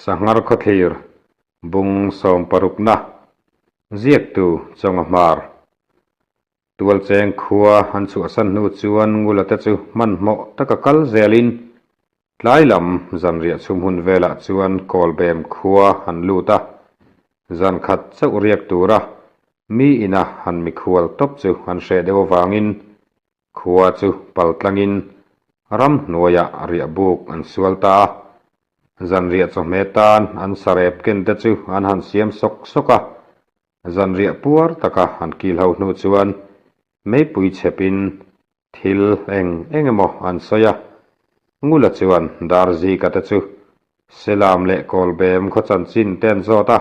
Sanghar khawthlir bung sawmparukna ziaktu Chawnga Hmar Tualcheng khua an chhuahsan hnu chuan Ngula te chu hmanhmawh taka kal zelin tlai lam zanriah chhum hun velah chuan Kawlbem khua an lut a, zan khat chauh riak tura mi ina han mikhual tawp chu an hreh deuh avangin Khua chu pal tlangin ramhnuaiah riah buk an sual ta a, zanriah chawhmeh tan an sarep ken te chu an han siam sawk sawk a, zanriah puar taka an kil ho hnu chuan meipui chhepin thil eng eng emaw an sawi a, Ngula chuan Darzika te chu Selam leh Kawlbem khaw chanchin te an zawt a,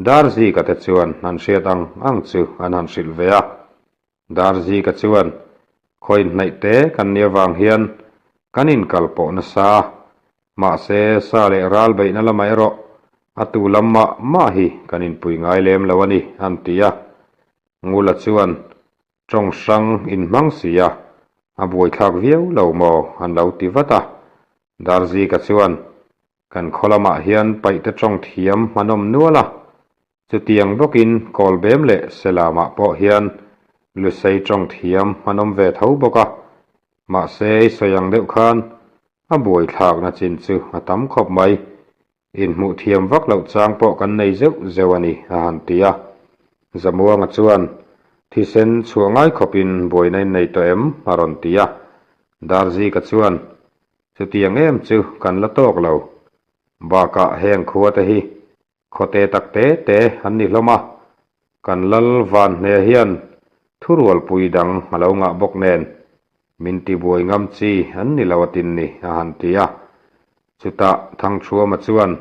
Darzika te chuan an hriat ang ang chu an han hrilh ve a. Darzika chuan, Khaw inhnaih te kan nih avang hian kan inkal pawh nasa a, mahse sa leh ral beihna lamah erawh a tu lam mah mah hi kan inpui ngai lem lo a ni, an ti a. Ngula chuan, Tawng hrang inhmang si a, a buaithlak viau lo maw? an lo ti vat a. Darzika chuan, Kan khaw lamah hian paihte tawng thiam an awm nual a, chutiang bawkin Kawlbem leh Selamah pawh hian Lusei tawng thiam an awm ve tho bawk a, mahse i sawi ang deuh khan a buaithlakna chin chu a tam khawp mai, inhmuh thiam vak loh chang pawh kan nei zeuh zeuh a ni a han ti a. Zamuanga chuan, Thisen chhuah ngai khawpin buaina in nei tawh em? a rawn ti a. Darzika chuan, Chutiang em chu kan la tawk lo. Bakah heng khua te hi khawte tak te te an ni hlawm a, kan lal van hne hian thurualpui dang a lo ngah bawk nen min tibuai ngam chi an ni lo atin ni a han ti a. Chutah Thangthuama chuan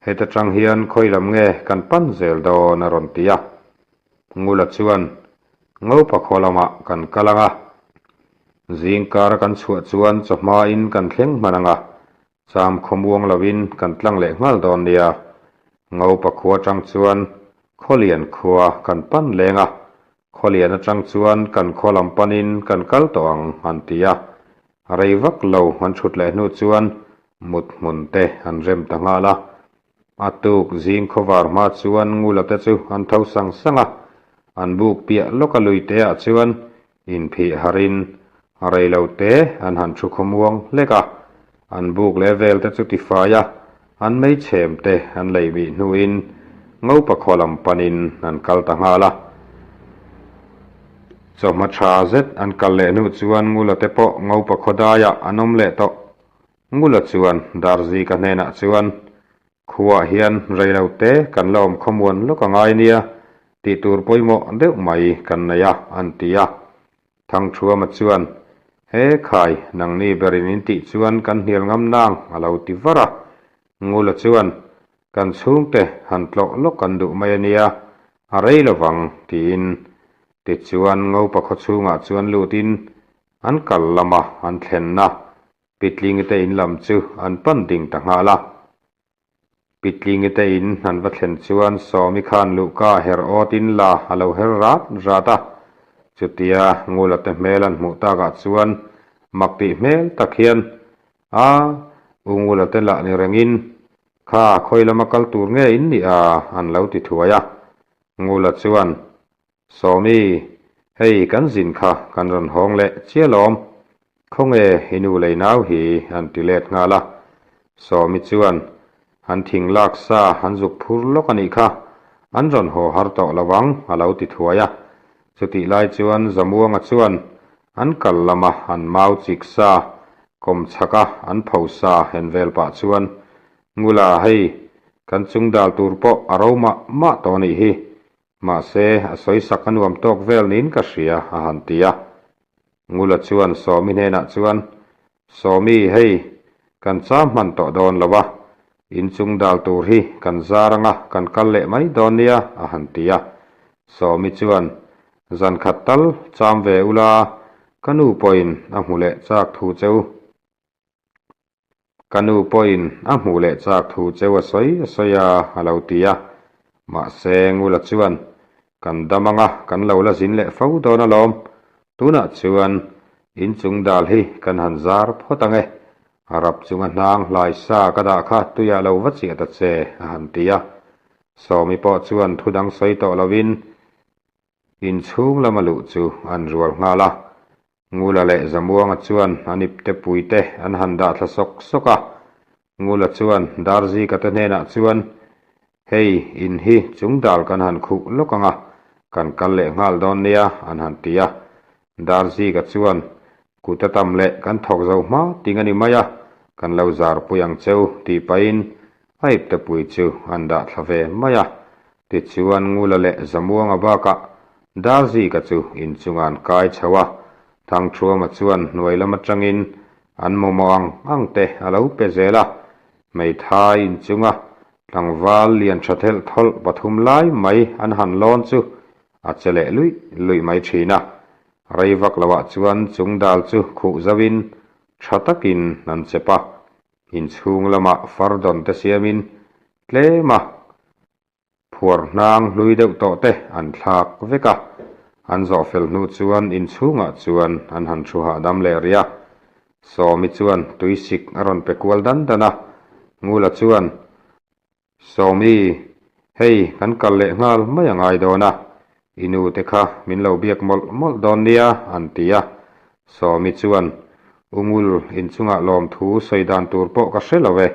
heta tang hian khawi lam nge kan pan zel dawn a rawn ti a. Ngula chuan Ngopa khaw lamah kan kal ang a, zingkar kan chhuah chuan chawhmain kan thleng hman ang a, cham khawmuang lovin kan tlang leh nghal dawn nia. Ngopa khua atang chuan Khawlian khua kan pan leng a, Khawlian atang chuan kan khaw lam panin kan kal tawh ang an ti a. Rei vak lo an thut leh hnu chuan mut hmun te an rem ta nghal a. A tuk zing khawvar hma chuan Ngula te chu an tho sang sang a, an buk piah lawk a lui te ah chuan inphih harin rei lo te an han thu khawmuang hlek a, an buk leh vel te chu tifai a, an meichhem te an lei mih hnuin Ngopa khaw lam panin an kal ta nghal a. Chawhma tha zet an kal leh hnu chuan Ngula te pawh Ngopa khaw daiah an awm leh tawh. Ngula chuan Darzika hnenah chuan, Khuaah hian reilo te kan la awm khawmuan lawk a ngai nia, tih tur pawimawh deuh mai kan nei a, an ti a. Thangthuama chuan, He khai, nangni berin in tih chuan kan hnial ngam nang, a lo ti var a. Ngula chuan, Kan chhungte han tlawh lawk kan duh mai a nia, a rei lovang, tiin. Tichuan Ngopa khaw chhungah chuan lutin An kal lama an thlenna Pitlingi te in lam chu an pan ding ta nghal a. Pitlingi te in an va thlen chuan Sawmi khan luhka her awt in la a lo her rat rat a. Chutia Ngula te hmel an hmuh takah chuan mak tih hmel tak hian a U Ngula te lah ni rengin kha khawi lama kal tur nge in nih a an lo ti thuai a. Ngula chuan Sawmi, hei kan zin kha kan rawn hawng leh chiah lawm, khawnge i nu lei nau hi an ti let nghal a. Sawmi chuan, An thing lak sa an zuk phur lawk a nih kha, an rawn haw har tawh lo ang a lo ti thuai a. Chutih lai chuan Zamuanga chuan an kal lama an mau chik sa, kawm chhaka an pho sa en vel pah chuan, Ngula hei, kan chung dal tur pawh a ro mah mah tawh a nih hi, Mahse, a sawi sak a nuam tawk vel niin ka hria, a han ti a. Ngula chuan Sawmi hnenah chuan, Sawmi, hei, kan cham hman tawh dawn lo a, inchung dal tur hi kan zar anga kan kal leh mai dawn nia, a han ti a. Sawmi chuan, Zan khat tal cham ve ula, ka nu pawhin a hmu leh chak thu che u. Ka nu pawhin a hmuh leh chak thu cheu a sawi a sawi a, a lo ti a. Mahse, Ngula chuan, Kan dam anga kan lo la zin leh fo dawn alawm. Tunah chuan inchung dal hi kan han zar phawt ang e. A rap chunga hnang hlai sa ka dah kha tuiah lo va chiah ta che, a han ti a. Sawmi pawh chuan thu dang sawi tawh lovin inchhung lama luh chu an rual nghal a. Ngula leh Zamuanga chuan an ipte puite an han dah thla sawk sawk a. Ngula chuan Darzika te hnenah chuan, Hei, in hi chung dal kan han khuh lawk ang a, kan kal leh nghal dawn nia, an han ti a. Darzika chuan, Kut a tam leh kan thawk zo hma ting a ni mai a, kan lo zarpui ang cheu, tih pahin a iptepui chu an dah thla ve mai a. Tichuan Ngula leh Zamuanga bakah Darzika chu inchunga an kai chho a, Thangthuama chuan hnuai lam atangin an mamawh ang ang te a lo pe zel a, hmeithai inchunga tlangval lian tha thelh thawlh pathum lai mai an han lawn chu a che leh luih luih mai thin a. Rei vak loah chuan chung dal chu khuh zauhin tha takin an chep a, inchhung lamah far dawn te siamin tlem a Phuar hnang hlui deuh tawh te an thlak vek a, an zawh fel hnu chuan inchhungah chuan an han thu hahdam leh rih a. Sawmi chuan tuisik a rawn pe kual dan dan a, Ngula chuan, Sawmi, hei kan kal leh nghal mai a ngai dawn a, i nu te kha min lo biak mawlh mawlh dawn nia, an ti a. Sawmi chuan, U Ngul, inchungah lawmthu sawi dan tur pawh ka hre lo e,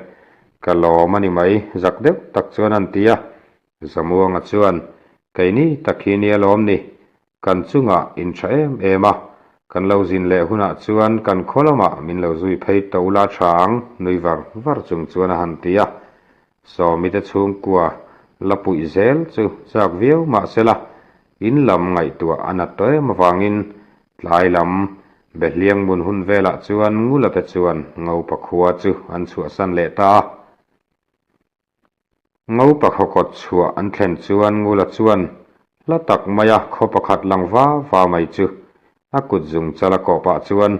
ka lawm a ni mai, zak deuh tak chuan an ti a. Zamuanga chuan, Keini tak hi nia lawm ni, kan chungah in tha em em a, kan lo zin leh hunah chuan kan khaw lamah min lo zui phei tawh ula tha ang, nui var var chung chuan a han ti a. Sawmi te chhungkua la puih zel chu chak viau mahsela, in lam ngaihtuah a nat tawh em avangin Tlai lam Behliang mun hun velah chuan Ngula te chuan Ngopa khua chu an chhuahsan leh ta a. Ngopa khaw kawt chhuah an thlen chuan Ngula chuan hla tak maia khaw pakhat lang va va mai chu a kut zung chal a kawh pah chuan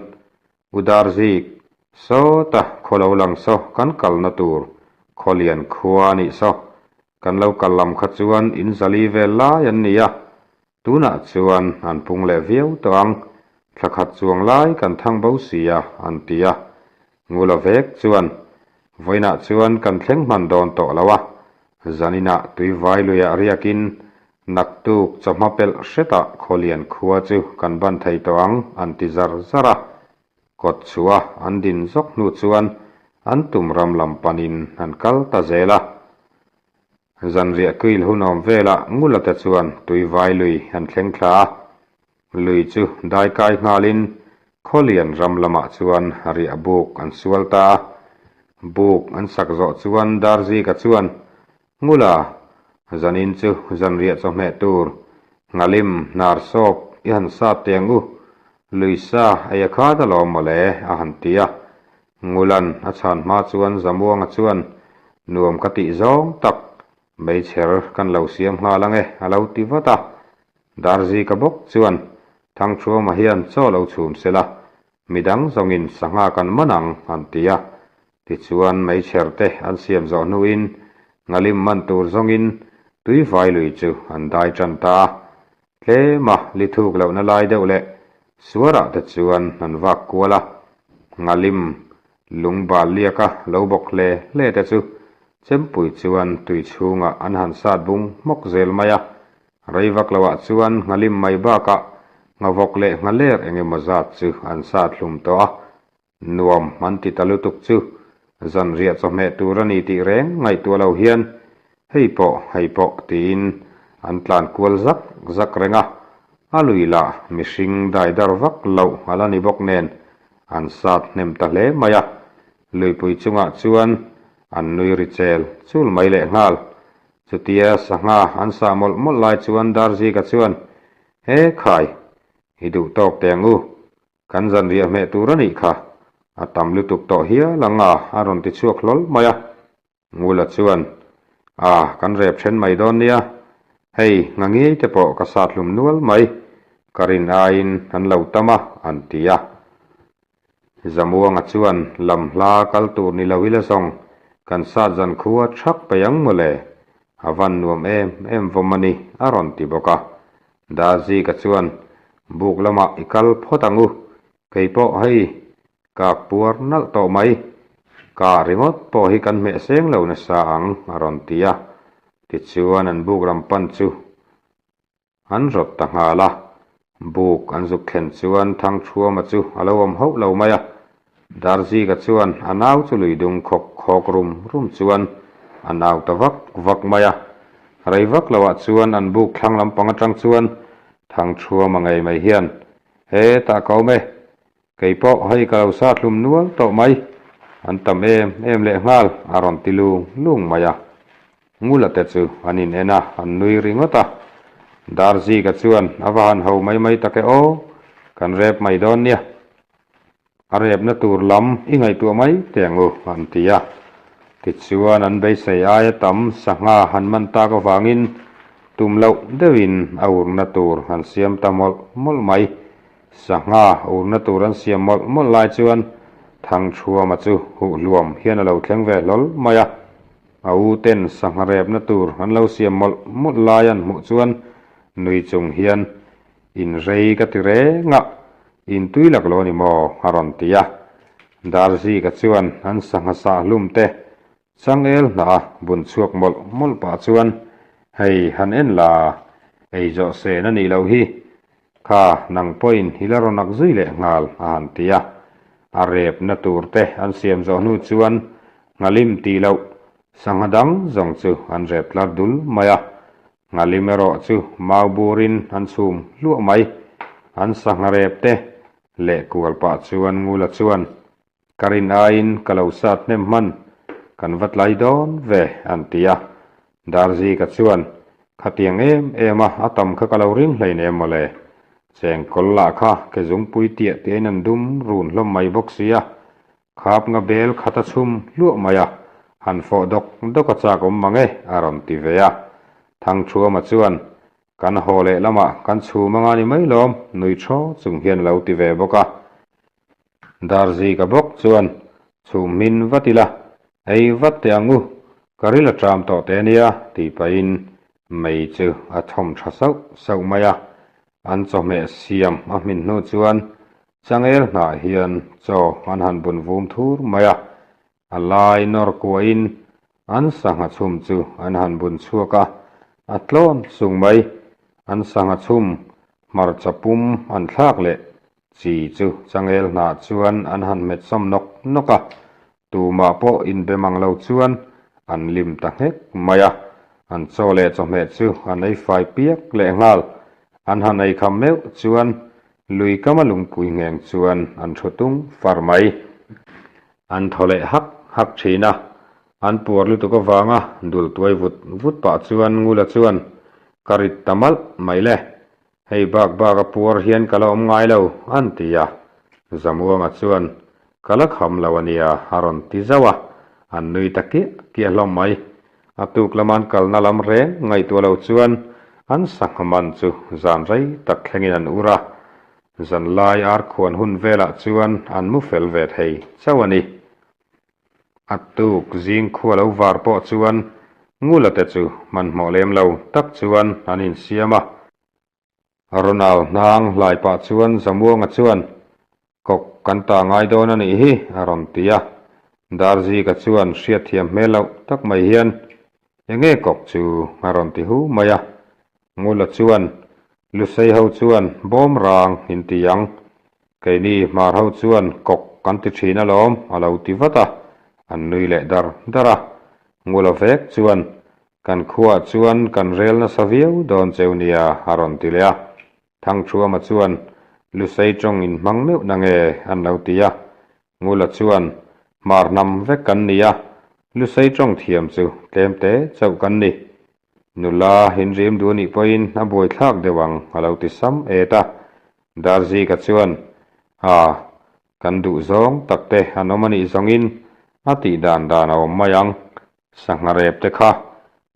U Darzik, sawta khaw lo lang saw kan kalna tur khaw lian khua a nih saw. Kan lo kal lam kha chuan in zali vel lai an ni a, Tunah chuan an pung leh viau tawh ang, thla khat chuang lai kan thang bo si a, an ti a. Ngula vek chuan, Vawiinah chuan kan thleng hman dawn tawh lo a, zaninah tuivai luiah riakin naktuk chawhma pelh hretah Khawlian khua chu kan ban thei tawh ang, an ti zar zar a. Kawt chhuah an din zawk hnu chuan an tum ram lam panin an kal ta zel a. Zanriah kuil hun awm velah Ngula te chuan tuivai lui an thleng thla a, lui chu daikai nghalin Khawlian ram lamah chuan riah buk an sual ta a. Buk an sak zawh chuan Darzika chuan, Ngula, zanin chu zanriah chawhmeh tur nghalim hnar sawp i han sat teh ang u, lui sa ei a khat alawm mawle a han ti a. Ngulan a chhan hma chuan Zamuanga chuan nuam ka tih zawng tak meichher kan lo siam nghal ang e a lo ti vat a. Darzika bawk chuan Thangthuama hian chaw lo chhum se la, midang zawngin sangha kan man ang an ti a. Tichuan meichher te an siam zawh hnuin ngalim man tur zawngin tuivai lui chu an dai tan ta a. Tlema li thuk lohna lai deuh leh suarah te chuan an vak kual a, ngalim lungbal liaka lo bawk hle hle te chu chempui chuan tui chhungah an han sat bung hmawk zel mai a. Rei vak loah chuan nghalim mai bakah nghavawk leh nghaler eng emaw zat chu an sat hlum tawh a, Nuam an ti ta lutuk chu zanriah chawhmeh tur a ni tih reng ngaihtuah lo hian hei pawh hei pawh tiin an tlan kual zak zak reng a, a lui lah mihring daidar vak loh a la ni bawk nen an sat hnem ta hle mai a, luipui chungah chuan an nui ri chel chul mai lehnghal. Chutia sangha an sah mawlh mawlh lai chuan Darzika chuan, He khai, i duh tawk teh ang u, Kan zanriah hmeh tur a nih kha, a tam lutuk tawh hial ang a, a rawn ti chhuak hlawl mai a. Ngula chuan, A, kan rep then mai dawn nia, hei nga ngei te pawh ka sat hlum nual mai, ka rin aiin an lo tam a, an ti a. Zamuanga chuan, Lam hla kal tur ni lo ila zawng, kan sat zan khua thak peih ang mawle, a van nuam em em vawm a ni, a rawn ti bawk a. Dazika chuan, Buk lamah i kal phawt ang u, kei pawh hei kak puar nalh tawh mai. Kah ringawt pawh hi kan hmeh seng lo nasa ang, a rawn ti a. Tichuan an buk lam pan chu an rawt ta nghal a. Buk an zuk thlen chuan Thangthuama chu a lo awm hauh lo mai a. Darzika chuan a nau chu lui dung khawk khawk rum rum chuan a nau ta vak vak mai a. Rei vak loah chuan an buk thlang lampang atang chuan Thangthuama ngei mai hian, He tah ka awm e, kei pawh hei ka lo sa hlum nual tawh mai, an tam em em leh nghal a rawn ti lung lung mai a. Ngula te chu an in en a, an nui ringawt a. Darzika chuan a va han ho mai mai tak e aw, kan rep mai dawn nia. A repna tur lam i ngaihtuah mai teh ang u, an ti a. Tichuan an beisei aia tam sangha han man tak avangin tum loh deuhin a urna tur an siam ta mawlh mawlh mai. Sangha urna tur an siam mawlh mawlh lai chuan Thangthuama chu huh hluam hian a lo thleng ve hlawl mai a. A u ten sangha repna tur an lo siam mawlh mawlh lai an hmuh chuan nui chung hian Inrei ka ti reng a, intui lak lo a ni maw? a rawn ti a. Darzika chuan an sangha sah hlum te changel hnah a bun chhuak mawlh mawlh pah chuan, Hei han en la, ei zawh sen a nih loh hi. Kha nang pawhin i la rawn ak zui leh nghal a han ti a. A repna tur te an siam zawh hnu chuan nghalim tih loh sangha dang zawng chu an rep tlar dul mai a. Nghalim erawh chu mau burin an chhum hluah mai. An sangha rep te leh kual pah chuan Ngula chuan, Ka rin aiin ka lo sat hnem hman, kan va tlai dawn ve, an ti a. Darzika chuan, Khatiang em em a, a tam kha ka lo ring hlein em mawle. Chengkawl lah kha ke zungpui tiah tiahin an dum run hlawm mai bawk sia, Khap nga bel khat a chhum hluah mai a, han fawh dawk dawk a chak awm mang e, a rawn ti ve a. Thangthuama chuan, Kan haw leh lamah kan chhum anga ni mai lawm, nui thaw chung hian a lo ti ve bawk a. Darzika bawk chuan, Chhum hmin vat ila, ei vat teh ang u, ka ril a ṭam tawh teh ania, tih pahin mei chu a thawm ṭha sauh sauh mai a. An chawhmeh siam a hmin hnu chuan Changel hnah hian chaw an han bun vum thur mai a, a lai nawr kuahin an sangha chhum chu an han bun chhuak a, a tlawn sung mai. An sangha chhum hmarcha pum an thlak leh chi chu changel hnah chuan an han hmet sawm nawk nawk a, Tumah pawh inbe mang lo chuan an lim ta nghek mai a, an chaw leh chawhmeh chu an ei fai piak leh nghal. An han ei kham meuh chuan lui kama lungpui ngheng chuan an thu tung far mai. An thaw leh hak hak thin a, an puar lutuk avanga dul tuai vut vut pah chuan Ngula chuan, Ka rit ta malh mai le, Hei bak bak a puar hian ka la awm ngai lo, an ti a. Zamuanga chuan, Ka la kham lo a nia, a rawn ti zauh a. An nui ta kiah kiah hlawm mai. A tuk lama an kalna lam reng ngaihtuah lo chuan an sangha man chu zan rei tak thlengin an ur a. Zanlai arkhuan hun velah chuan an mu fel ve thei chauh a ni. A tuk zing khua lo var pawh chuan Ngula te chu hmanhmawh lem lo tak chuan an insiam a. Ronald hnang hlai pah chuan Zamuanga chuan, Kawk kan ta ngai dawn a nih hi, a rawn ti a. Darzika chuan hriatthiam hmel loh tak mai hian, Enge kawk chu? a rawn ti hu mai a. Ngula chuan, Lusei ho chuan bawm rang in ti ang. Keini hmar ho chuan kawk kan ti thin alawm, a lo ti vat a. An nui leh dar dar a. Ngula vek chuan, Kan khuaah chuan kan rel nasa viau dawn cheu nia, a rawn ti leh a. Thangthuama chuan, Lusei tawng in hmang meuh na nge? an lo ti a. Ngula chuan, Hmar hnam vek kan ni a, Lusei tawng thiam chu tlem te chauh kan ni. Nula inrim duh anih pawhin a buaithlak deuh ang a lo ti sam et a. Darzika chuan, A, kan duh zawng tak te an awm anih zawngin a tih dan dan a awm mai ang. Sangha rep te kha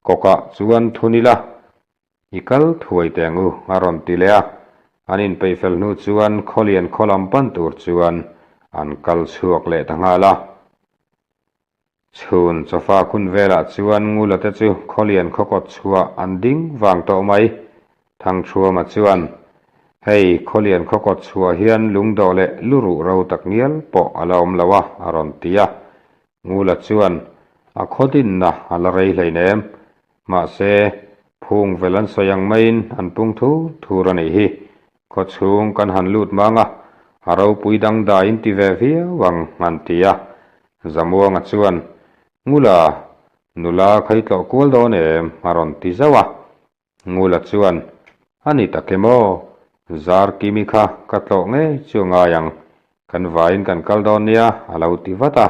kawkah chuan thun ila, i kal thuai teh ang u a rawn ti leh a. An inpeih fel hnu chuan khawlian khaw lam pan tur chuan an kal chhuak leh ta nghal a. Chhun chawfa khun velah chuan Ngula te chu khawlian khawkawt chhuah an ding vang tawh mai. Thangthuama chuan, Hei, khawlian khawkawt chhuah hian lungdawh leh luruh ro tak ngial pawh a la awm lo a, a rawn ti a. Ngula chuan a khaw dinna a la rei hleinem. Mahse, phung vel an sawi ang maiin an pung thur thur a nih hi. Khaw chhung kan han lut mang a, a ropui dangdai in ti ve viau ang an ti a. Zamuanga chuan, Ngula, nula kha i tlawh kual dawn em? a rawn ti zauh a. Ngula chuan, A ni tak em aw? Zarkimi kha ka tlawh ngei chu a ngai ang. Kan vaiin kan kal dawn nia, a lo ti vat a.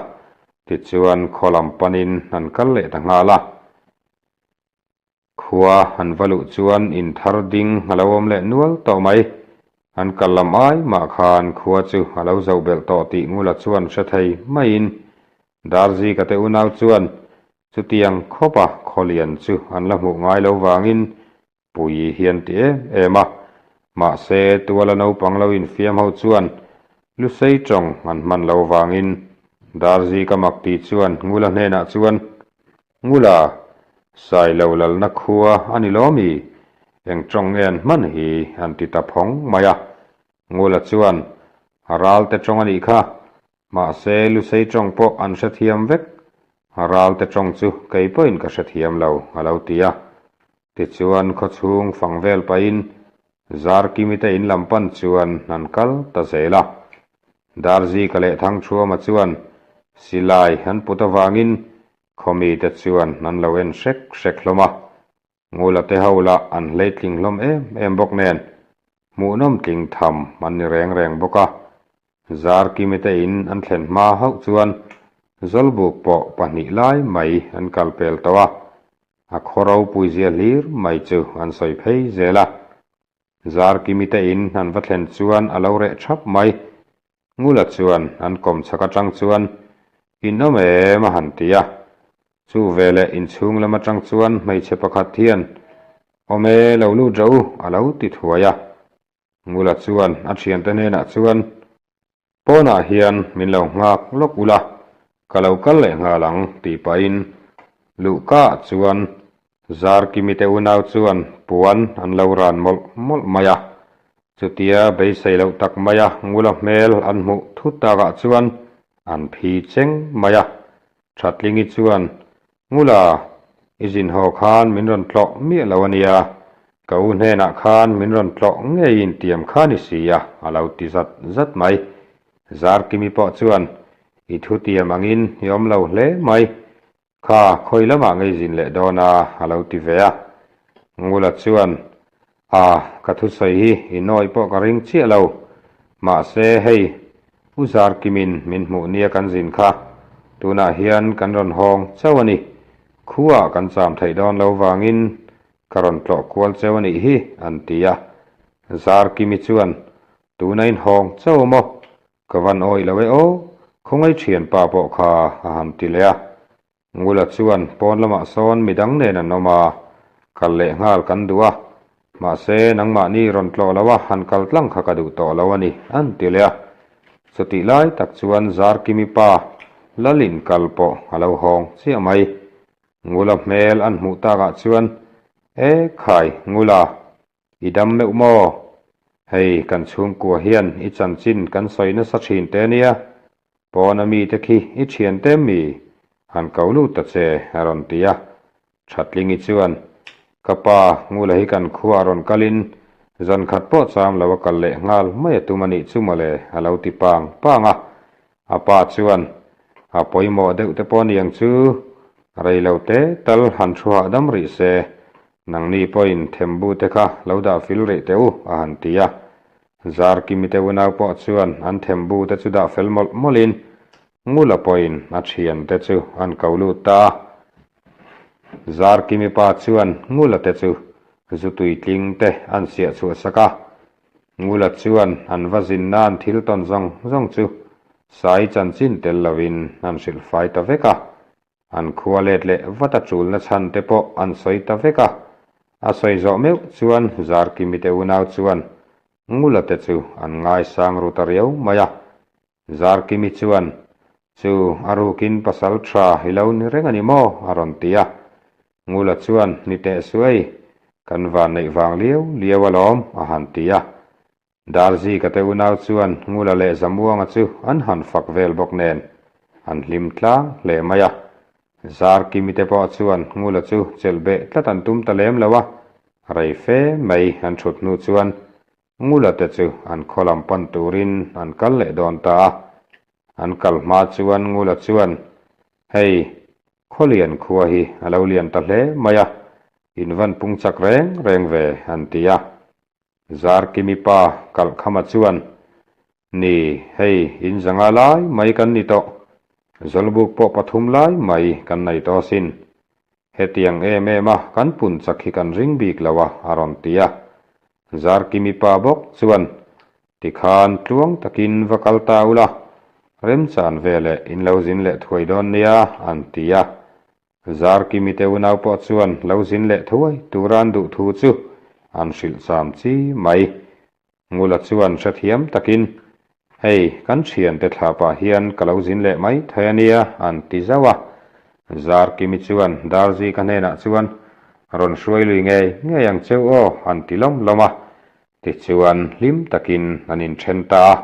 Tichuan khaw lam panin an kal leh ta nghal a. Khua an va luh chuan in thar ding a lo awm leh nual tawh mai. An kal lam ai mah khan khua chu a lo zoh belh tawh tih Ngula chuan hre thei maiin Darzika te unau chuan Chutiang khawpa khawlian chu an la hmuh ngai lo vangin pui hi an ti em em a. Mahse, tuala naupang lo infiam ho chuan Lusei tawng an hman lo vangin Darzika mak ti chuan Ngula hnenah chuan, Ngula, Sailo lalna khua a ni lawm i? Eng tawng nge an hman hi? an ti ta phawng mai a. Ngula chuan, A ralte tawng a nih kha, Mahse, Lusei tawng pawh an hrethiam vek. A ralte tawng chu kei pawhin ka hrethiam lo, a lo ti a. Tichuan, khawchhung fang vel pahin Zarkimi te in lam pan chuan an kal ta zel a. Darzika leh Thangthuama chuan silai an put avangin khawmite chuan an lo en hrek hrek hlawm a. Ngula te ho lah an hleitling hlawm em em bawk nen, hmuhnawm tling tham an ni reng reng bawk a. Zarkimi te in an thlen hma hauh chuan Zawlbuk pawh pahnih lai mai an kal pel tawh a, a khaw ropui zia hlir mai chu an sawi phei zel a. Zarkimi te in an va thlen chuan a lo reh thap mai. Ngula chuan an kawm chhak atang chuan, In awm em? a han ti a. Chu veleh inchhung lam atang chuan hmeichhe pakhat hian, Awm e, lo lut rawh u, a lo ti thuai a. Ngula chuan a thiante hnenah chuan, Pawnah hian min lo nghak lawk ula, ka lo kal leh nghal ang, tih pahin luhkaah chuan Zarkimi te unau chuan puan an lo ran mawlh mawlh mai a. Chutia beisei loh tak maia Ngula hmel an hmuh thut takah chuan an phi cheng mai a. Thatlingi chuan, Ngula, i zin haw khan min rawn tlawh miah lo a nia, ka u hnenah khan min rawn tlawh ngei intiam kha ni si a, a lo ti zat zat mai. Zarkimi pawh chuan, I thutiam angin i awm lo hle mai, Kha, khawi lamah ngei zin leh dawn a, a lo ti ve a. Ngula chuan, A, ka thusawi hi i nawi pawh ka ring chiah lo. Mahse, hei, U Zarkimin min hmuh nia kan zin kha, tunah hian kan rawn hawng chauh a ni. Khuaah kan cham theih dawn lo vangin ka rawn tlawh kual cheu a nih hi, an ti a. Zarkimi chuan, Tuna in hawng chauh maw? Ka van awih lo e aw, khawngaih thianpa pawh kha a han ti leh a. Ngula chuan pawn lamah sawn midang nen an awm a, kal leh nghal kan duh a, mahse nangmahni rawn tlawh lo a han kal tlang kha ka duh tawh lo a ni an ti leh a. Chutih lai tak chuan Zarkimi pa Lalin kal pawh a lo hawng chiah mai. Ngula hmel an hmuh takah chuan, E khai Ngula, I dam meuh maw? Hei, kan chhungkua hian i chanchin kan sawi nasa thin te nia. Pawna mite khi i thian te mi? Han ko lut ta che, a rawn ti a. Thatlingi chuan, Ka pa, Ngula hi kan khuaah rawn kalin zan khat pawh cham lo a kal leh nghal mai a tum a nih chu mawle, a lo ti pang pang a. A pa chuan, A pawimawh deuh te pawh niang chu, rei lo te tal han thu hahdam rih se, nangni pawhin thembu te kha lo dah fil rih teh u, a han ti a. Zarkimi te unau pawh chuan an thembu te chu dah fel mawlh mawlhin Ngula pawhin a thian te chu an ko lut ta a. Zarkimi pa chuan Ngula te chu zu tuitling te an siah chhuah sak a. Ngula chuan an va zin nan thil tawn zawng zawng chu Sai chanchin tel lovin an hrilh fai ta vek a. An khua let leh vat a chulna chhan te pawh an sawi ta vek a. A sawi zawh meuh chuan Zarkimi te unau chuan Ngula te chu an ngaisang ru ta riau mai a. Zarkimi chuan, Chu, a rukin pasal tha i lo ni reng a ni maw? a rawn ti a. Ngula chuan, Ni teh suai, kan van neih vang liau liau alawm, a han ti a. Darzika te unau chuan Ngula leh Zamuanga chu an han fak vel bawk nen. An hlim tlang hle mai a. Zarkimi te pawh chuan Ngula chu chelh beh tlat an tum ta lem lo a, rei fe mai an thut hnu chuan Ngula te chu an khaw lam pan turin an kal leh dawn ta a. An kal hma chuan Ngula chuan, Hei, Khawlian khua hi a lo lian ta hle mai a, in van pung chak reng reng ve, an ti a. Zarkimi pa Kalhkhama chuan, Ni, hei, in zanga lai mai kan ni tawh. Zawlbuk pawh pathum lai mai kan nei tawh asin. Hetiang em em a kan pun chak hi kan ring bik lo a, a rawn ti a. Zarkimi pa bawk chuan, Tikhan tluang takin va kal ta ula, remchan veleh in lo zin leh thuai dawn nia, an ti a. Zarkimi te unau pawh chuan lo zin leh thuai tura an duh thu chu an hrilh cham chi mai. Ngula chuan hrethiam takin, Hei, kan thiante thla pah hian ka lo zin leh mai thei a nia, an ti zauh a. Zarkimi chuan Darzika hnenah chuan, Rawn hruai lui ngei ngei ang cheu aw, an ti lawm lawm a. Tichuan hlim takin an inthen ta a.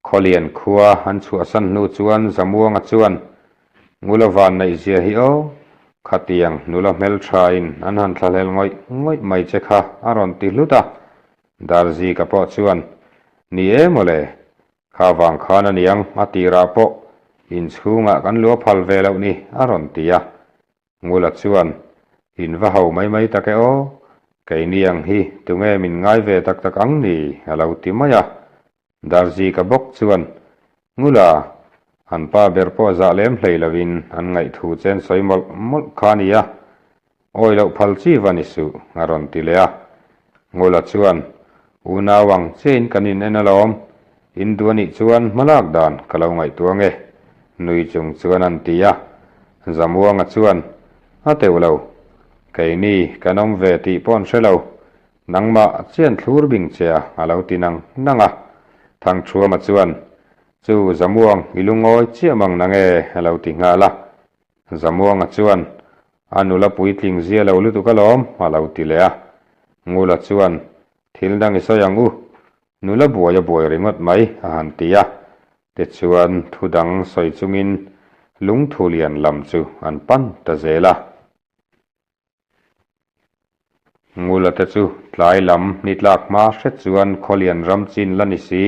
Khawlian khua an chhuahsan hnu chuan Zamuanga chuan, Ngula van neih zia hi aw, khatiang nula hmelthain an han thlahlel ngawih ngawih mai che kha a rawn ti hlut a. Darzika pawh chuan, Ni e mawle, kha vang khan a niang a tirah pawh inchhungah kan luah phal ve loh ni a rawn ti a. Ngula chuan, In va ho mai mai tak e aw, keini ang hi tunge min ngai ve tak tak ang ni? a lo ti mai a. Darzika bawk chuan, Ngula, an pa ber pawh zah lem hlei lovin an ngaihthu chen sawi mawlh mawlh kha a ni a, awi loh phal chi va ni suh, a rawn ti leh a. Ngula chuan, Unau ang chiahin kan in en alawm, in duh anih chuan hmalak dan ka lo ngaihtuah nge, nui chung chuan an ti a. Zamuanga chuan, A teuh lo, keini kan awm ve tih pawh an hre lo, nangmah chian thlur bing che a, a lo ti nang nang a. Thangthuama chuan, Chu Zamuang i lungawi chiah mang nange, a lo ti nghal a. Zamuanga chuan, A nula puitling zia lo lutuk alawm, a lo ti leh a. Ngula chuan, Thil dang i sawi ang u, nula buai a buai ringawt mai, a han ti a. Tichuan, thu dang sawi chungin lungthu lian lam chu an pan ta zel a. Ngula te chu tlai lam ni tlak hma hret chuan khawlian ram chin la ni si.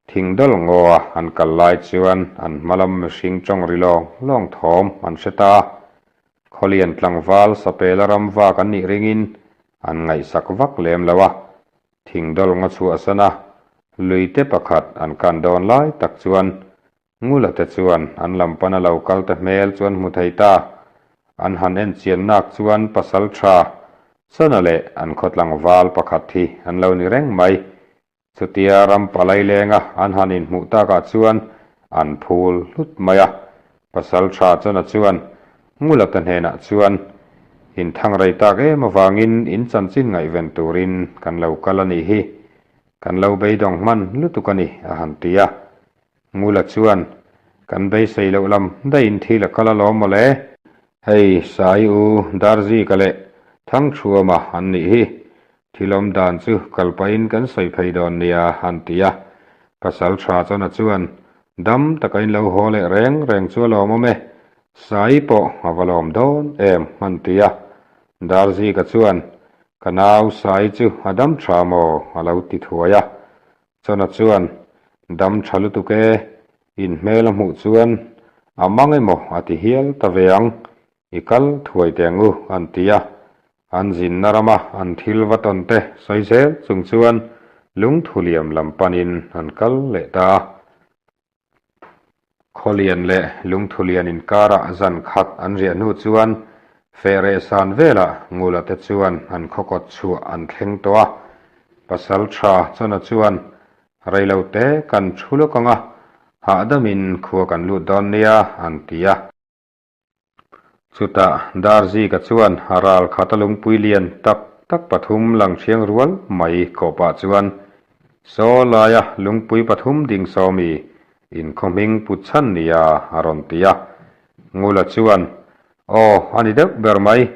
Thing dawl ngaw a an kal lai chuan an hma lam mihring tawng ri lawng lawng thawm an hre ta a. Khawlian tlangval sapela ram vak an nih ringin an ngaihsak vak lem lo a. Thing dawl ngaw chhuahsan a lui te pakhat an kan dawn lai tak chuan Ngula te chuan an lam pana lo kal te hmel chu an hmu thei ta. An han en chian nak chuan pasal tha Chana leh an khaw tlangval pakhat hi an lo ni reng mai. Chutia ram palai lenga an han inhmuh takah chuan an phul hlut mai a. Pasal tha Chana chuan Ngulata hnenah chuan, In thang rei tak em avangin in chanchin ngaihven turin kan lo kal a nih hi. Kan lo beidawng hman lutuk a ni, a han ti a. Ngula chuan, Kan beisei loh lam daihin thil a kal alawm mawle. Hei, Sai u Darzika leh Thangthuama an nih hi. Thil awm dan chu kal pahin kan sawi phei dawn nia, an ti a. Pasal tha Chawna chuan, Dam taka in lo haw leh reng reng chu a lawmawm e. Sai pawh a va lawm dawn em, an ti a. Darzika chuan, Ka nau Sai chu a dam tha maw? a lo ti thuai a. Chawna chuan, Dam tha lutuk e, in hmel a hmuh chuan a mang emaw a ti hial ta ve ang, i kal thuai teh ang u, an ti a. An zinna rama an thil va tawn te sawi zel chung chuan lungthuliam lam panin an kal leh ta a. Khawlian leh Lungthulian inkarah zan khat an riah hnu chuan Fehreh san velah Ngula te chuan an khawkawt chhuah an thleng tawh a. Pasal tha Chawna chuan, Reilo te kan thu lawk ang a, hahdamin khua kan lut dawn nia, an ti a. Chutah Darzika chuan ral khata lungpui lian tak tak pathum lang thiang rual mai kawpah chuan Saw laia lungpui pathum ding sawmi inkhaw hming put chhan nia a rawn ti a. Ngula chuan, Aw, a ni deuh ber mai.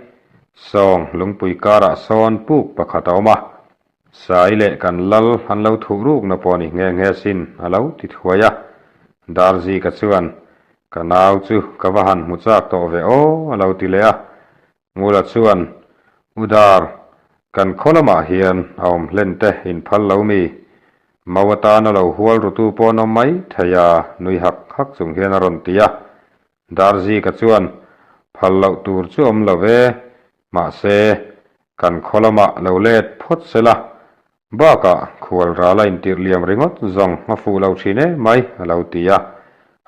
Sawng lungpui karah sawn puk pakhat a awm a. Sai leh kan lal an lo thuh rukna pawh ni nghe nghe sin a lo ti thuai a. Darzika chuan, Ka nau chu ka va han hmu chak tawh ve aw, a lo ti leh a. Ngula chuan, U Dar, kan khaw lamah hian a awm hlen te in phal lo mi? Mau atana lo hual rutu pawh an awm mai thei a, nui hak hak chung hian a rawn ti a. Darzika chuan, Phal loh tur chu awm lo ve, mahse, kan khaw lamah lo let phawt se la, bakah khual ral a intirh liam ringawt zawng a fuh lo thin em mai, a lo ti a.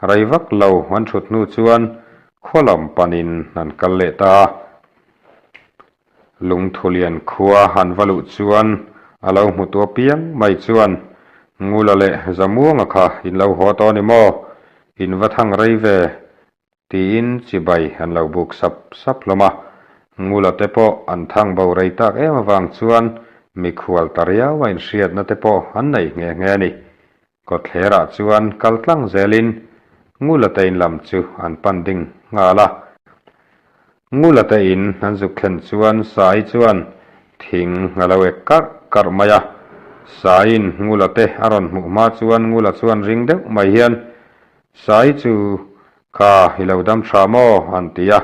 Rei vak lo an thut hnu chuan khaw lam panin an kal leh ta a. Lungthulian khua han va luh chuan a lo hmu tu apiang mai chuan, Ngula leh Zamuanga kha in lo haw tawh a ni maw? In va thang rei ve Tiin chibai an lo buk sap sap hlawm a. Ngula te pawh an thang bo rei tak em avang chuan mikhual ta riau a inhriatna te pawh an nei nghe nghe a ni. Kawtthlerah chuan kal tlang zelin Ngula te in lam chu an pan ding nghal a. Ngula te in an zuk thlen chuan Sai chuan thing a lo ek karh karh mai a. Saiin Ngula te a rawn hmuh hma chuan Ngula chuan ring deuh mai hian Sai chu kha i lo dam tha maw? an ti a.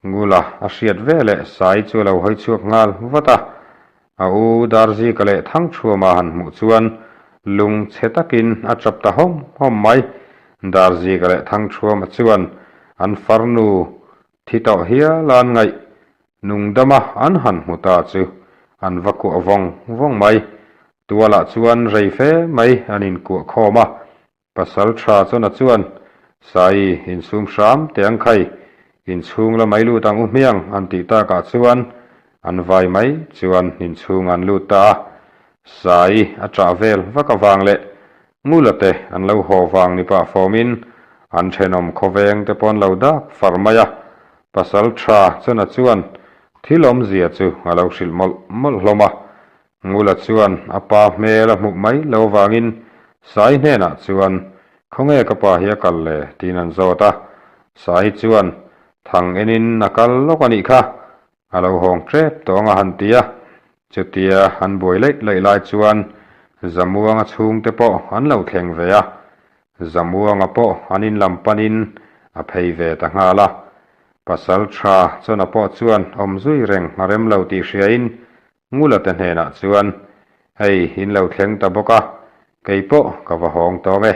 Ngula a hriat ve leh Sai chu a lo hawi chhuak nghal vat a. A u Darzika leh Thangthuama han hmuh chuan lung chhe takin a chap ta hawm hawm mai. Darzika leh Thangthuama chuan an farnu thi tawh hial a an ngaih nungdama an han hmu ta chu an va kuah vawng vawng mai. Tualah chuan rei fe mai an inkuah khawm a. Pasal tha chuan a chuan, Sai, insum hram teh ang khai, inchhung la mai lut ang u hmiang an tih takah chuan an vai mai chuan inchhung an lut ta a. Sai a ṭah vel vak avang leh Ngula te an lo haw vang ni pah fawmin an thenawm khawveng te pawh an lo dak far mai a. Pasal tha chuan a chuan thil awmzia chu a lo hrilh mawlh mawlh hlawm a. Ngula chuan a pa hmel a hmuh mai lo avangin Sai hnenah chuan, Khawnge ka pa hi a kal le? tiin an zawt a. Sai chuan, Thang enin a kal lawk a nih kha, a lo hawng tep tawh ang a han ti a. Chutia an buai laih laih lai chuan Zamuanga chhungte pawh an lo thleng ve a. Zamuanga pawh an in lam panin a phei ve ta nghal a. Pasal tha Chawna pawh chuan awm zui reng a rem lo tih hriain Ngula te hnenah chuan, Hei, in lo thleng ta bawk a, kei pawh ka va hawng tawng e.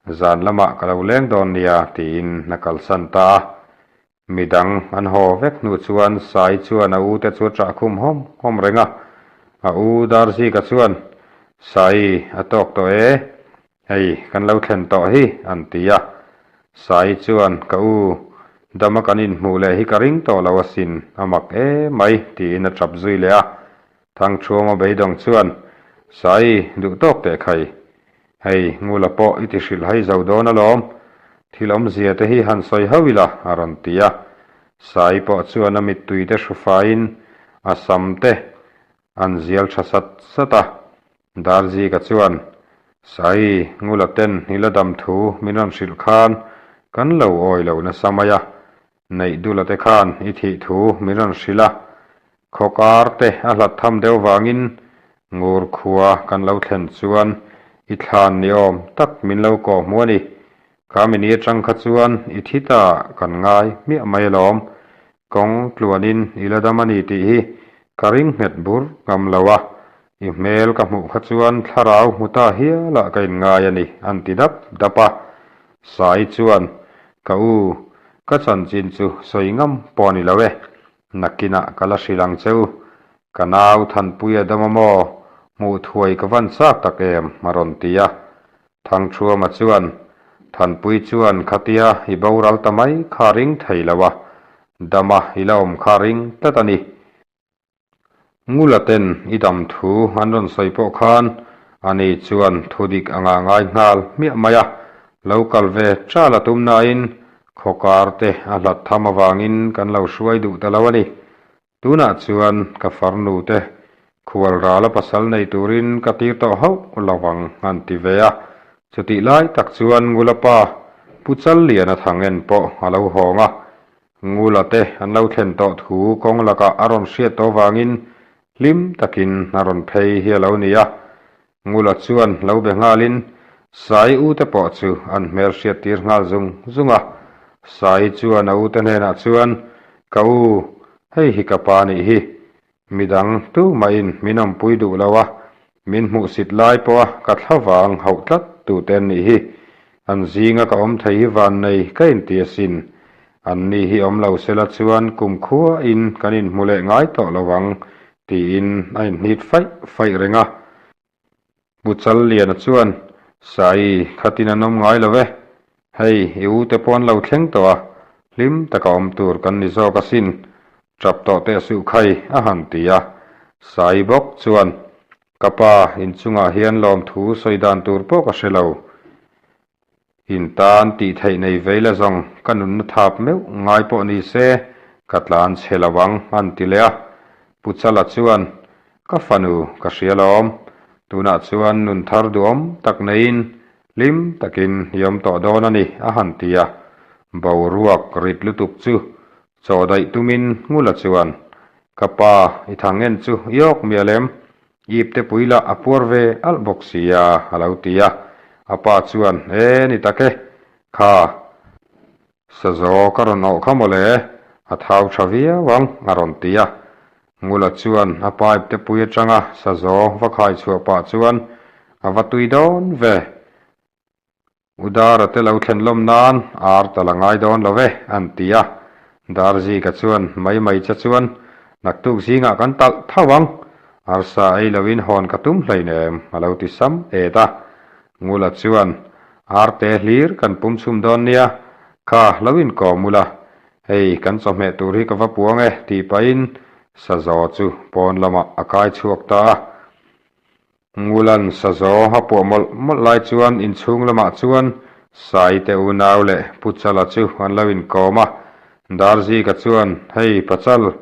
Zan lamah ka lo leng dawn nia, tiin a kalsan ta a. Midang an haw vek hnu chuan Sai chuan a u te chu a ṭah khum hawm hawm reng a. A u Darzika chuan, Sai, a tawk tawh e. Hei, kan lo thlen tawh hi, an ti a. Sai chuan, Ka u, dama kan inhmuh leh hi ka ring tawh lo asin, a mak e mai, tiin a tap zui leh a. Thangthuama beidawng chuan, Sai, duh tawk teh khai. Hei, Ngula pawh i ti hrilh hai zo dawn alawm. Thil awmzia te hi han sawi hauh ila, a rawn ti a. Sai pawh chuan a mittui te hru faiin a sam te an zial tha sat sat a. Darzika chuan, Sai, Ngula ten i la dam thu min rawn hrilh khan kan lo awi lo nasa mai a, Neihdula te khan i thih thu min rawn hrilh a, khawkar te a hlat tham deuh vangin Ngur khua kan lo thlen chuan i thlan ni awm tak min lo kawh hmu a ni. Kha mi ni atang kha chuan i thi ta kan ngai hmiah mai alawm. Kawng tluanin i la dam a ni tih hi ka ring nghet bur ngam lo a, i hmel ka hmuh kha chuan thlarau hmu ta hialah ka inngai a ni, an ti dap dap a. Sai chuan, Ka u, ka chanchin chu sawi ngam pawh a ni lo e, nakinah ka la hrilh ang che u. Ka nau Thanpuia dam a maw? Hmuh thuai ka van chak tak em? a rawn ti a. Thangthuama chuan, Thanpui chuan khatia i boral ta mai kha ring thei lo a, dama i la awm kha ring tlat a ni. Ngula ten i dam thu an rawn sawi pawh khan ani chuan thu dik anga ngai nghal hmiah mai a, lo kal ve ṭal a tum nain khawkar te a hlat tham avangin kan lo hruai duh ta lo a ni. Tunah chuan ka farnu te khual rala pasal nei turin ka tir tawh hauh lo vang an ti ve a. Chutih lai tak chuan Ngula pa Pu Challiana thang en pawh a lo hawng a. Ngula te an lo thlen tawh thu kawng lakah a rawn hriat tawh vangin hlim takin a rawn phei hi a lo ni a. Ngula chuan lo be nghalin. Sai ute pawh chu an hmel hriat tir nghal zung zung a. Sai chuan a ute hnenah chuan, Ka u, hei hi ka pa nih hi. Midang tumahin min awmpui duh lo a, min hmuhsit lai pawha ka thlavang hauh tlat tute an nih hi. An zinga ka awm thei hi vannei ka inti asin. Anni hi awm lo sela chuan kumkhuain kan inhmu leh ngai tawh lo ang, tiin a inhnit faih faih reng a. Pu Challiana chuan, Sai, khatin an awm ngai lo e. Hei, i ute pawh an lo thleng tawh a, hlim taka awm tur kan ni zawk asin. Tap tawh teh suh khai, a han ti a. Sai bawk chuan, Ka pa, inchungah hian lawmthu sawi dan tur pawh ka hre lo. In tan tih theih nei vei la zawng ka nunna thap meuh ngai pawh ni se ka tlan chhe lo ang an ti leh a. Pu Chala chuan, Ka fanu ka hria lawm, tunah chuan nun thar duhawm tak neiin hlim takin i awm tawh dawn a ni a han ti a. Boruak rit lutuk chu chaw daih tumin Ngula chuan, Ka pa, i thang en chu i awk mial em? Ip te pui lah a puar ve alh bawk sia, a lo ti a. A pa chuan, E, ni tak e. Kha, sazaw ka rawn awh kha mawle, a thau tha viau ang, a rawn ti a. Ngula chuan a pipe te pui atanga sazaw va khai chhuah pah chuan, A va tui dawn ve. U Dara te lo thlen lawm nan ar ta la ngai dawn lo e, an ti a. Darzika chuan mai mai che chuan, Naktuk zingah kan talh tho ang, arsa ei loin hawn ka tum hleinem, a lo ti sam et a. Ngula chuan, Arte hlir kan pum chhum dawn nia, kha lo inkawm ula, hei kan chawhmeh tur hi ka va puang e, tih pahin sazaw chu pawn lamah a kai chhuak ta a. Ngulan sazaw a puah mawlh mawlh lai chuan inchhung lamah chuan Saite unau leh Pu Chala chu an lo inkawm a. Darzika chuan, Hei Pachal,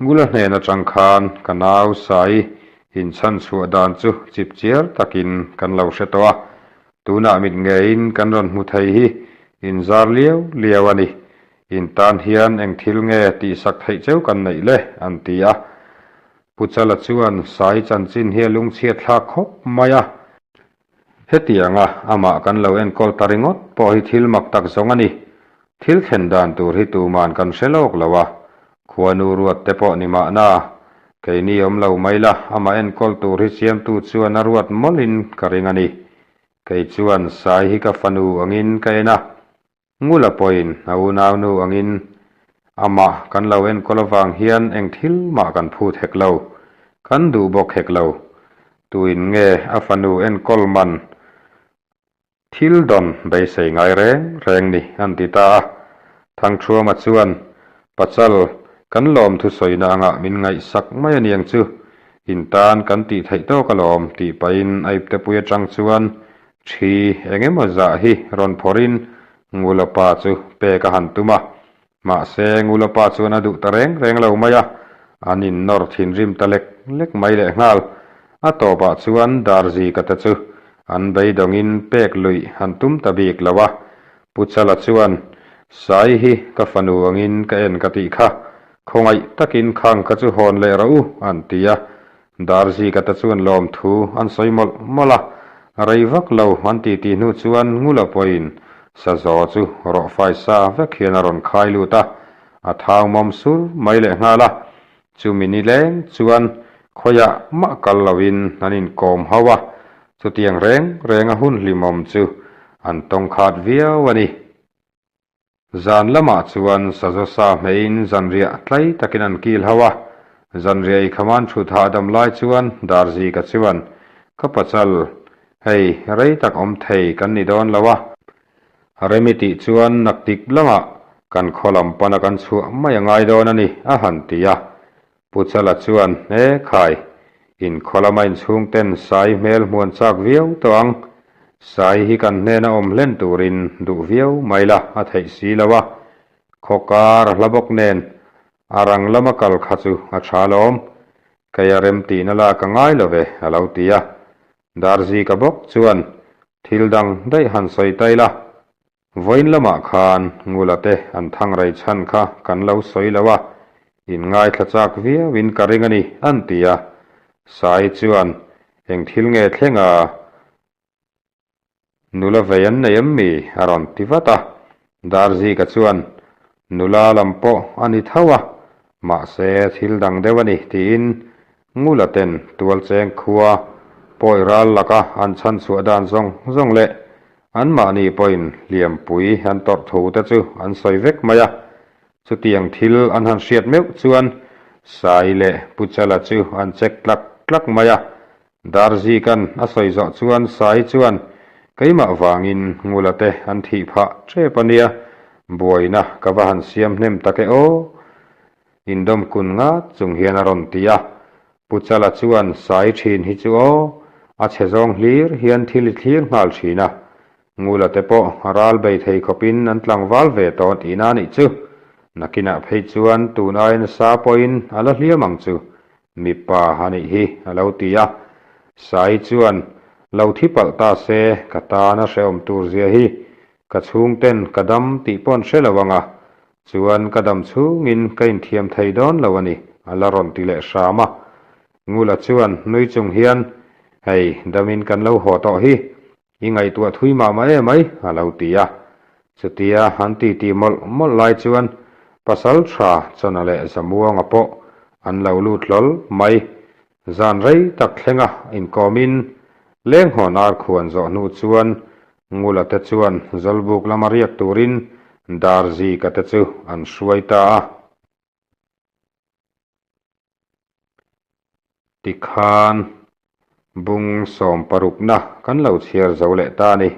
Ngula hnen atang khan ka nau Sai inchhan chhuah dan chu chipchiar takin kan lo hre tawh a. Tunah mit ngeiin kan rawn hmu thei hi inzar liau liau a ni. In tan hian eng thil nge tihsak theih cheu kan neih le? an ti a. Pu Chala chuan Sai chanchin hi a lungchhiat thlak khawp mai a. Hetianga amah kan lo enkawl ta ringawt pawh hi thil mak tak zawng a ni. Thil thlen dan tur hi tuman kan hre lawk lo a, khuanu ruat te pawh ni mahna, keini awm lo mai la amah enkawl tur hi siamtu chuan a ruat mawlhin ka ring a ni. Kei chuan Sai hi ka fanu angin ka en a, Ngula pawhin a unaunu angin amah kan lo enkawl avang hian eng thil mah kan phut hek lo, kan duh bawk hek lo. Tuin nge a fanu enkawl man thil dawn beisei ngai reng reng ni an ti ta a. Thangthuama chuan, Pachal, kan lawm thusawina angah min ngaihsak mai a niang chu, in tan kan tih theih tawk alawm tih pahin a iptepui atang chuan Ṭhi eng emaw zah hi rawn phawrhin Ngula pa chu pek a han tum a. Mahse, Ngula pa chuan a duh ta reng reng lo mai a, an innawr thinrim ta lek lek mai lehnghal. A tawpah chuan Darzika te chu an beidawngin pek luih han tum ta bik lo a. Pu Chala chuan, Sai hi ka fanu angin ka en ka tih kha, khawngaih takin khang kha chu hawn leh rawh u, an ti a. Darzika te chuan lawmthu an sawi mawlh mawlh a, rei vak lo an ti tih hnu chuan Ngula pawhin sazaw chu rawhfai sa vek hian a rawn khai lut a, a thau mawm sur mai leh nghal a. Chumi ni leng chuan khawiah mah kal loin an inkawm ho a, chutiang reng renga hun hlimawm chu an tawng khat viau a ni. Zan lamah chuan Sazosa hmeiin zanriah tlai takin an kil ho a, zanriah i khaman thut hahdam lai chuan Darzika chuan, Ka pachal, hei rei tak awm thei kan ni dawn lo a, Remi tih chuan naktik lamah kan khaw lam pana kan chhuah mai a ngai dawn a ni, a han ti a. Pu Chala chuan, E khai, in khaw lama inchhung ten Sai hmel hmuan chak viau tawh ang. Sai hi kan hnena awm hlen turin duh viau mai la a theih si lo a. Khaw kar a hla bawk nen a rang lama kal kha chu a tha lawm. Kei a rem tihna la ka ngai lo ve, a lo ti a. Darzika bawk chuan, Thil dang daih han sawi ta ila. Vawiin lamah khan Ngula te an thang rei chhan kha kan lo sawi lo a, in ngaithla chak viauin ka ring a ni, an ti a. Sai chuan, Eng thil nge thleng a? Nula vei an nei em mi? a rawn ti vat a. Darzika chuan, Nula lam pawh a ni tho a, mahse thil dang deuh a ni, tiin Ngula ten Tualcheng khua pawi ral laka an chhan chhuah dan zawng zawng leh anmahni pawhin hliampui an tawrh thu te chu an sawi vek mai a. Chutiang thil an han hriat meuh chuan Sai leh Pu Chala chu an chek tlak tlak mai a. Darzikan a sawi zawh chuan Sai chuan, Keimah vangin Ngula te an thih phah tep a nia, buaina ka va han siam hnem tak e aw. Indawm kun ngat chung hian a rawn ti a. Pu Chala chuan Sai thin hi chu aw, a chhe zawng hlir hian thil i thlir nghal thin a. Ngula te pawh ral bei thei khawpin an tlangval ve tawh tihna a nih chu. Nakinah phei chuan tun aia nasa pawhin a la hliam ang chu. Mipa a nih hi a lo ti a. Sai chuan, Lo thi palh ta se, ka tan a hrehawm tur zia hi. Ka chhungten ka dam tih pawh an hre lo ang a. Chuan ka dam chhungin ka inthiam thei dawn lo a ni, a la rawn ti leh hram a. Ngula chuan nui chung hian, Hei, damin kan lo haw tawh hi. I ngaihtuah thui mah mah em ai, a lo ti a. Chutia an titi mawlh mawlh lai chuan pasal tha Chawna leh Zamuanga pawh an lo lut hlawl mai. Zan rei tak thlenga inkawmin Lenghawn ar khuan zawh hnu chuan Ngula te chuan Zawlbuk lama riak turin Darzika te chu an hruai ta a. Tikhan bung sawm parukna kan lo chhiar zo leh ta a ni.